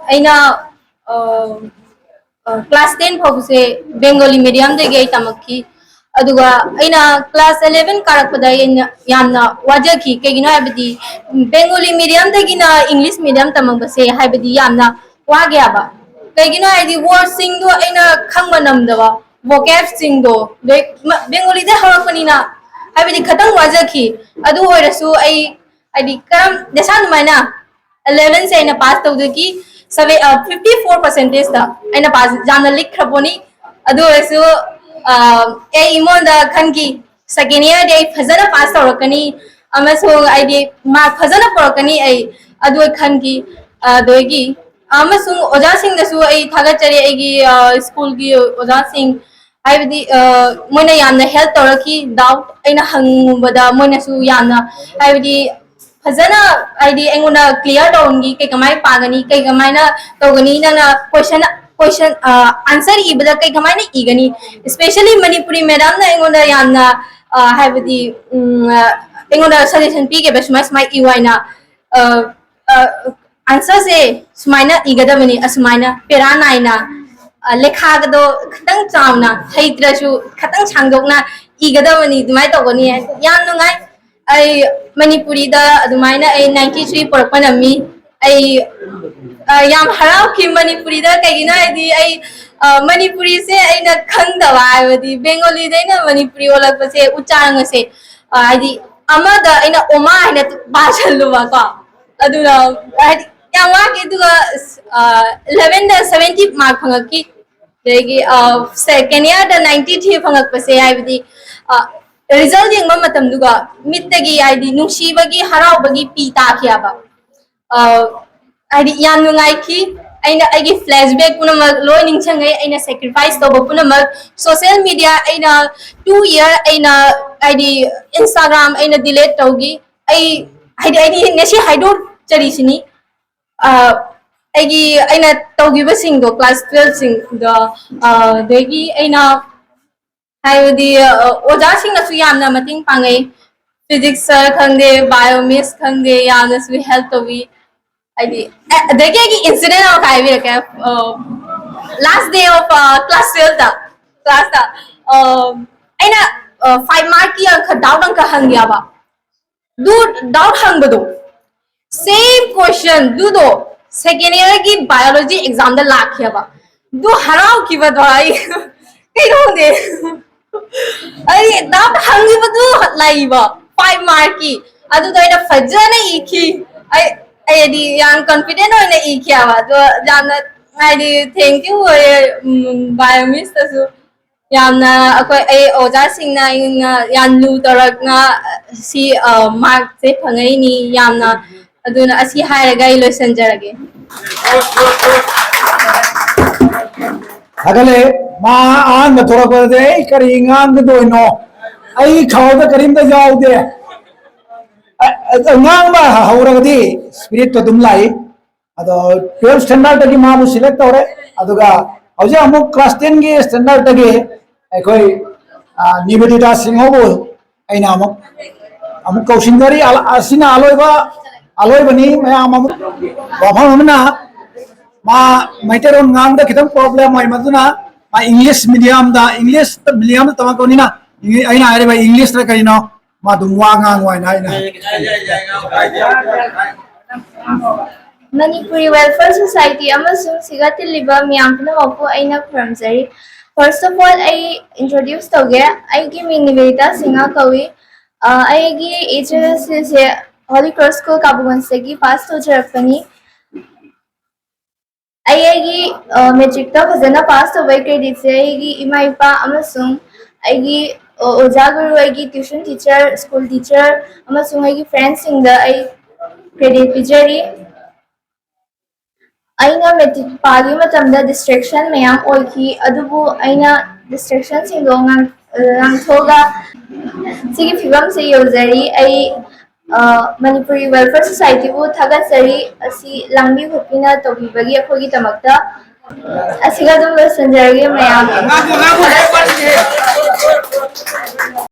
ꯑꯩꯅ ꯀ꯭ꯂꯥꯁ ꯇꯦꯟ ꯐꯥꯎꯕꯁꯦ ꯕꯦꯡꯒꯣꯂꯤ ꯃꯦꯗꯤꯌꯝꯗꯒꯤ ꯑꯩ ꯇꯝꯃꯛꯈꯤ꯫ ꯑꯗꯨꯒ ꯑꯩꯅ ꯀ꯭ꯂꯥꯁ ꯑꯦꯂꯦꯚꯦꯟ ꯀꯥꯔꯛꯄꯗ ꯑꯩꯅ ꯌꯥꯝꯅ ꯋꯥꯖꯈꯤ꯫ ꯀꯩꯒꯤꯅꯣ ꯍꯥꯏꯕꯗꯤ ꯕꯦꯡꯒꯣꯂꯤ ꯃꯦꯗꯤꯌꯝꯗꯒꯤꯅ ꯏꯪꯂꯤꯁ ꯃꯦꯗꯤꯌꯝ ꯇꯝꯃꯛꯄꯁꯦ ꯍꯥꯏꯕꯗꯤ ꯌꯥꯝꯅ ꯋꯥꯒꯦ ꯍꯥꯏꯕ꯫ ꯀꯩꯒꯤꯅꯣ ꯍꯥꯏꯗꯤ ꯋꯥꯔꯗꯁꯤꯡꯗꯣ ꯑꯩꯅ ꯈꯪꯕ ꯅꯝꯗꯕ, ꯚꯣꯀꯦꯕꯁꯤꯡꯗꯣ ꯕꯦꯡꯒꯣꯂꯤꯗ ꯍꯧꯔꯛꯄꯅꯤꯅ ꯍꯥꯏꯕꯗꯤ ꯈꯤꯇꯪ ꯋꯥꯖꯈꯤ꯫ ꯑꯗꯨ ꯑꯣꯏꯔꯁꯨ ꯑꯩ ꯍꯥꯏꯗꯤ ꯀꯔꯝ ꯅꯁꯥ ꯑꯗꯨꯃꯥꯏꯅ ꯑꯦꯂꯦꯚꯦꯟꯁꯦ ꯑꯩꯅ ꯄꯥꯁ ꯇꯧꯖꯈꯤ꯫ ꯁꯚꯦꯟ ꯐꯤꯐꯇꯤ ꯐꯣꯔ ꯄꯥꯔꯁꯦꯟꯇꯦꯖꯇ ꯑꯩꯅ ꯄꯥꯁ ꯌꯥꯝꯅ ꯂꯤꯛꯈ꯭ꯔ ꯄꯣꯠꯅꯤ꯫ ꯑꯗꯨ ꯑꯣꯏꯔꯁꯨ ꯑꯩ ꯑꯩꯉꯣꯟꯗ ꯈꯟꯈꯤ ꯁꯦꯀꯦꯟ ꯏꯌꯥꯔꯗꯤ ꯑꯩ ꯐꯖꯅ ꯄꯥꯁ ꯇꯧꯔꯛꯀꯅꯤ ꯑꯃꯁꯨꯡ ꯑꯩꯗꯤ ꯃꯥꯔꯛ ꯐꯖꯅ ꯄꯨꯔꯛꯀꯅꯤ ꯑꯩ ꯑꯗꯨ ꯈꯟꯈꯤ꯫ ꯑꯗꯒꯤ ꯑꯃꯁꯨꯡ ꯑꯣꯖꯥꯁꯤꯡꯗꯁꯨ ꯑꯩ ꯊꯥꯒꯠꯆꯔꯤ, ꯑꯩꯒꯤ ꯁ꯭ꯀꯨꯜꯒꯤ ꯑꯣꯖꯥꯁꯤꯡ ꯍꯥꯏꯕꯗꯤ ꯃꯣꯏꯅ ꯌꯥꯝꯅ ꯍꯦꯜꯞ ꯇꯧꯔꯛꯈꯤ꯫ ꯗꯥꯎꯠ ꯑꯩꯅ ꯍꯪꯕꯗ ꯃꯣꯏꯅꯁꯨ ꯌꯥꯝꯅ ꯍꯥꯏꯕꯗꯤ ꯐꯖꯅ ꯍꯥꯏꯗꯤ ꯑꯩꯉꯣꯟꯗ ꯀ꯭ꯂꯤꯌꯥꯔ ꯇꯧꯔꯝꯈꯤ, ꯀꯩ ꯀꯃꯥꯏꯅ ꯄꯥꯒꯅꯤ, ꯀꯩ ꯀꯃꯥꯏꯅ ꯇꯧꯒꯅꯤ, ꯅꯪꯅ ꯀꯣꯏꯁꯟ ꯀꯣꯏꯁꯟ ꯑꯟꯁꯔ ꯏꯕꯗ ꯀꯩ ꯀꯃꯥꯏꯅ ꯏꯒꯅꯤ, ꯏꯁꯄꯦꯁꯦꯜꯂꯤ ꯃꯅꯤꯄꯨꯔꯤ ꯃꯦꯗꯥꯝꯅ ꯑꯩꯉꯣꯟꯗ ꯌꯥꯝꯅ ꯍꯥꯏꯕꯗꯤ ꯑꯩꯉꯣꯟꯗ ꯁꯖꯦꯁꯟ ꯄꯤꯈꯤꯕ, ꯁꯨꯃꯥꯏ ꯁꯨꯃꯥꯏꯅ ꯏꯌꯨ ꯍꯥꯏꯅ꯫ ꯑꯟꯁꯔꯁꯦ ꯁꯨꯃꯥꯏꯅ ꯏꯒꯗꯕꯅꯤ, ꯑꯁꯨꯃꯥꯏꯅ ꯄꯦꯔꯥ ꯅꯥꯏꯅ ꯂꯦꯈꯥꯒꯗꯣ ꯈꯤꯇꯪ ꯆꯥꯎꯅ, ꯍꯩꯇ꯭ꯔꯁꯨ ꯈꯤꯇꯪ ꯁꯥꯡꯗꯣꯛꯅ ꯏꯒꯗꯕꯅꯤ, ꯑꯗꯨꯃꯥꯏꯅ ꯇꯧꯒꯅꯤ ꯍꯥꯏ꯫ ꯌꯥꯝ ꯅꯨꯡꯉꯥꯏ꯫ ꯑꯩ ꯃꯅꯤꯄꯨꯔꯤꯗ ꯑꯗꯨꯃꯥꯏꯅ ꯑꯩ ꯅꯥꯏꯟꯇꯤ ꯊ꯭ꯔꯤ ꯄꯨꯔꯛꯄ ꯉꯝꯃꯤ꯫ ꯑꯩ ꯌꯥꯝ ꯍꯔꯥꯎꯈꯤ ꯃꯅꯤꯄꯨꯔꯤꯗ꯫ ꯀꯩꯒꯤꯅꯣ ꯍꯥꯏꯗꯤ ꯑꯩ ꯃꯅꯤꯄꯨꯔꯤꯁꯦ ꯑꯩꯅ ꯈꯪꯗꯕ, ꯍꯥꯏꯕꯗꯤ ꯕꯦꯡꯒꯣꯂꯤꯗ ꯑꯩꯅ ꯃꯅꯤꯄꯨꯔꯤ ꯑꯣꯜꯂꯛꯄꯁꯦ, ꯎꯆꯥꯔꯪ ꯑꯁꯦ ꯍꯥꯏꯗꯤ ꯑꯃꯗ ꯑꯩꯅ ꯑꯣꯃꯥ ꯍꯥꯏꯅ ꯄꯥꯁꯜꯂꯨꯕꯀꯣ, ꯑꯗꯨꯅ ꯍꯥꯏꯗꯤ ꯌꯥꯝ ꯋꯥꯈꯤ꯫ ꯑꯗꯨꯒ ꯏꯂꯦꯚꯦꯟꯗ ꯁꯚꯦꯟꯇꯤ ꯃꯥꯔꯛ ꯐꯪꯉꯛꯈꯤ꯫ ꯑꯗꯒꯤ ꯁꯦꯀꯦꯟ ꯏꯌꯥꯔꯗ ꯅꯥꯏꯟꯇꯤ ꯊ꯭ꯔꯤ ꯐꯪꯉꯛꯄꯁꯦ ꯍꯥꯏꯕꯗꯤ ꯔꯤꯖꯜ ꯌꯦꯡꯕ ꯃꯇꯝꯗꯨꯒ ꯃꯤꯠꯇꯒꯤ ꯍꯥꯏꯗꯤ ꯅꯨꯡꯁꯤꯕꯒꯤ, ꯍꯔꯥꯎꯕꯒꯤ ꯄꯤ ꯇꯥꯈꯤꯑꯕ꯫ ꯍꯥꯏꯗꯤ ꯌꯥꯝ ꯅꯨꯡꯉꯥꯏꯈꯤ꯫ ꯑꯩꯅ ꯑꯩꯒꯤ ꯐ꯭ꯂꯦꯁꯕꯦꯛ ꯄꯨꯝꯅꯃꯛ ꯂꯣꯏ ꯅꯤꯡꯁꯤꯡꯉꯦ꯫ ꯑꯩꯅ ꯁꯦꯀ꯭ꯔꯤꯐꯥꯏꯁ ꯇꯧꯕ ꯄꯨꯝꯅꯃꯛ, ꯁꯣꯁꯦꯜ ꯃꯤꯗꯤꯌꯥ ꯑꯩꯅ ꯇꯨ ꯏꯌꯥꯔ ꯑꯩꯅ ꯍꯥꯏꯗꯤ ꯏꯟꯁꯇꯥꯒ꯭ꯔꯥꯝ ꯑꯩꯅ ꯗꯤꯂꯦꯠ ꯇꯧꯈꯤ꯫ ꯑꯩ ꯍꯥꯏꯗꯤ ꯑꯩꯗꯤ ꯉꯁꯤ ꯍꯥꯏꯗꯣꯛꯆꯔꯤꯁꯤꯅꯤ꯫ ꯑꯩꯒꯤ ꯑꯩꯅ ꯇꯧꯈꯤꯕꯁꯤꯡꯗꯣ, ꯀ꯭ꯂꯥꯁ ꯇꯨꯋꯦꯜꯐꯁꯤꯡꯗꯣ, ꯑꯗꯒꯤ ꯑꯩꯅ ꯍꯥꯏꯕꯗꯤ ꯑ, ꯑꯣꯖꯥꯁꯤꯡꯅꯁꯨ ꯌꯥꯝꯅ ꯃꯇꯦꯡ ꯄꯥꯡꯉꯩ꯫ Physics sir ꯈꯪꯗꯦ, bio miss ꯈꯪꯗꯦ, ꯌꯥꯝꯅꯁꯨ help ꯇꯧꯕꯤ꯫ ꯍꯥꯏꯗꯤ ꯑꯦ, ꯑꯗꯒꯤ ꯑꯩꯒꯤ incident ꯑꯃ ꯍꯥꯏꯕꯤꯔꯛꯀꯦ꯫ Last day of class twelve ꯇ class ꯇ ꯑꯩꯅ five mark ꯀꯤ ꯑꯪꯀ doubt ꯑꯪꯀ ꯍꯪꯉꯦꯕ꯫ ꯑꯗꯨ doubt ꯍꯪꯕꯗꯣ, same question ꯗꯨꯗꯣ second year ꯒꯤ biology exam ꯗ ꯂꯥꯛꯈꯤꯕ꯫ ꯑꯗꯨ ꯍꯔꯥꯎꯈꯤꯕꯗꯣ ꯑꯩ ꯀꯩꯅꯣ ꯈꯪꯗꯦ꯫ ꯑꯩ doubt ꯍꯪꯈꯤꯕꯗꯨ ꯂꯩꯕ five mark ꯀꯤ꯫ ꯑꯗꯨꯗꯣ ꯑꯩꯅ ꯐꯖꯅ ꯏꯈꯤ꯫ ꯑꯩ ꯑꯩꯗꯤ ꯌꯥꯝ confident ꯑꯣꯏꯅ ꯏꯈꯤꯕ꯫ ꯑꯗꯣ ꯌꯥꯝꯅ ꯍꯥꯏꯗꯤ thank you ꯑꯣꯏꯌꯦ, ꯎꯝ, bio miss ꯇꯁꯨ꯫ ꯌꯥꯝꯅ ꯑꯩꯈꯣꯏ, ꯑꯩ ꯑꯣꯖꯥꯁꯤꯡꯅ ꯑꯩꯅ ꯌꯥꯝ ꯂꯨ ꯇꯧꯔꯛꯅ ꯁꯤ, ꯑ, mark ꯁꯦ ꯐꯪꯉꯛꯏꯅꯤ ꯌꯥꯝꯅ꯫ ꯑꯗꯨꯅ ꯑꯁꯤ ꯍꯥꯏꯔꯒ ꯑꯩ ꯂꯣꯏꯁꯤꯟꯖꯔꯒꯦ꯫ ꯊꯥꯒꯠꯂꯦ꯫ ꯃꯥ ꯑꯍꯥꯟꯕ ꯊꯣꯛꯂꯛꯄꯗꯗꯤ ꯑꯩ ꯀꯔꯤ ꯉꯥꯡꯒꯗꯣꯏꯅꯣ? ꯑꯩ ꯈꯥꯎꯗ ꯀꯔꯤꯝꯇ ꯌꯥꯎꯗꯦ꯫ ꯑ-, ꯑ-, ꯉꯥꯡꯕ ꯍꯧꯔꯒꯗꯤ spirit ꯇꯣ ꯑꯗꯨꯝ ꯂꯥꯛꯏ꯫ ꯑꯗꯣ twelve standard ꯇꯒꯤ ꯃꯥꯕꯨ select ꯇꯧꯔꯦ꯫ ꯑꯗꯨꯒ ꯍꯧꯖꯤꯛ ꯑꯃꯨꯛ class ten ꯒꯤ standard ꯇꯒꯤ ꯑꯩꯈꯣꯏ, ꯑ, ꯅꯤꯕꯦꯗꯤꯇꯥ ꯁꯤꯡꯍꯕꯨ ꯑꯩꯅ ꯑꯃꯨꯛ, ꯑꯃꯨꯛ ꯀꯧꯁꯤꯟꯖꯔꯤ꯫ ꯑ-, ꯑꯁꯤꯅ ꯑꯂꯣꯏꯕ, ꯑꯂꯣꯏꯕꯅꯤ꯫ ꯃꯌꯥꯝ ꯑꯃꯨꯛ ꯋꯥꯐꯝ ꯑꯃꯅ ꯃꯥ ꯃꯩꯇꯩꯂꯣꯟ ꯉꯥꯡꯕꯗ ꯈꯤꯇꯪ problem ꯑꯣꯏ, ꯃꯗꯨꯅ ꯃꯥ English medium ꯗ, English medium ꯗ ꯇꯝꯃꯛꯄꯅꯤꯅ, ꯑꯩꯅ ꯍꯥꯏꯔꯤꯕ English ꯇ ꯀꯔꯤꯅꯣ, ꯃꯥ ꯑꯗꯨꯝ ꯋꯥ ꯉꯥꯡꯉꯨ ꯍꯥꯏꯅ ꯑꯩꯅ ꯍꯥꯏ꯫ ꯃꯅꯤꯄꯨꯔꯤ ꯋꯦꯜꯐꯤꯌꯔ ꯁꯣꯁꯥꯏꯇꯤ ꯑꯃꯁꯨꯡ ꯁꯤꯒ ꯇꯤꯜꯂꯤꯕ ꯃꯤꯌꯥꯝ ꯄꯨꯝꯅꯃꯛꯄꯨ ꯑꯩꯅ ꯈꯨꯔꯨꯝꯖꯔꯤ꯫ First of all, ꯑꯩ introduce ꯇꯧꯒꯦ꯫ ꯑꯩꯒꯤ ꯃꯤꯡ ꯅꯤꯕꯦꯗꯤꯇꯥ ꯁꯤꯡꯍ ꯀꯧꯏ꯫ ꯑ, ꯑꯩꯒꯤ H S L C ꯁꯦ Holy Cross School ꯀꯥꯕꯨꯒꯟꯁꯇꯒꯤ pass ꯇꯧꯖꯔꯛꯄꯅꯤ꯫ ꯑꯩ ꯑꯩꯒꯤ, ꯑ, matric ꯇ ꯐꯖꯅ pass ꯇꯧꯕꯩ credit ꯁꯦ ꯑꯩꯒꯤ ꯏꯃꯥ ꯏꯄꯥ ꯑꯃꯁꯨꯡ ꯑꯩꯒꯤ, ꯑ, ꯑꯣꯖꯥ ꯒꯨꯔꯨ, ꯑꯩꯒꯤ tuition teacher, school teacher ꯑꯃꯁꯨꯡ ꯑꯩꯒꯤ friend ꯁꯤꯡꯗ ꯑꯩ credit ꯄꯤꯖꯔꯤ꯫ ꯑꯩꯅ matric ꯄꯥꯈꯤꯕ ꯃꯇꯝꯗ distraction ꯃꯌꯥꯝ ꯑꯣꯏꯈꯤ, ꯑꯗꯨꯕꯨ ꯑꯩꯅ distraction ꯁꯤꯡꯗꯣ ꯉꯥꯡ-, ꯉꯥꯡꯊꯣꯛꯑꯒ ꯁꯤꯒꯤ ꯐꯤꯕꯝꯁꯦ ꯌꯧꯖꯔꯤ꯫ ꯑꯩ, ꯑ, ꯃꯅꯤꯄꯨꯔꯤ ꯋꯦꯜꯐꯤꯌꯔ ꯁꯣꯁꯥꯏꯇꯤꯕꯨ ꯊꯥꯒꯠꯆꯔꯤ, ꯑꯁꯤ ꯂꯥꯡꯕꯤ ꯈꯣꯠꯄꯤꯅ ꯇꯧꯕꯤꯕꯒꯤ ꯑꯩꯈꯣꯏꯒꯤꯗꯃꯛꯇ꯫ ꯑꯁꯤꯒ ꯑꯗꯨꯝ ꯂꯣꯏꯁꯤꯟꯖꯔꯒꯦ ꯃꯌꯥꯝ꯫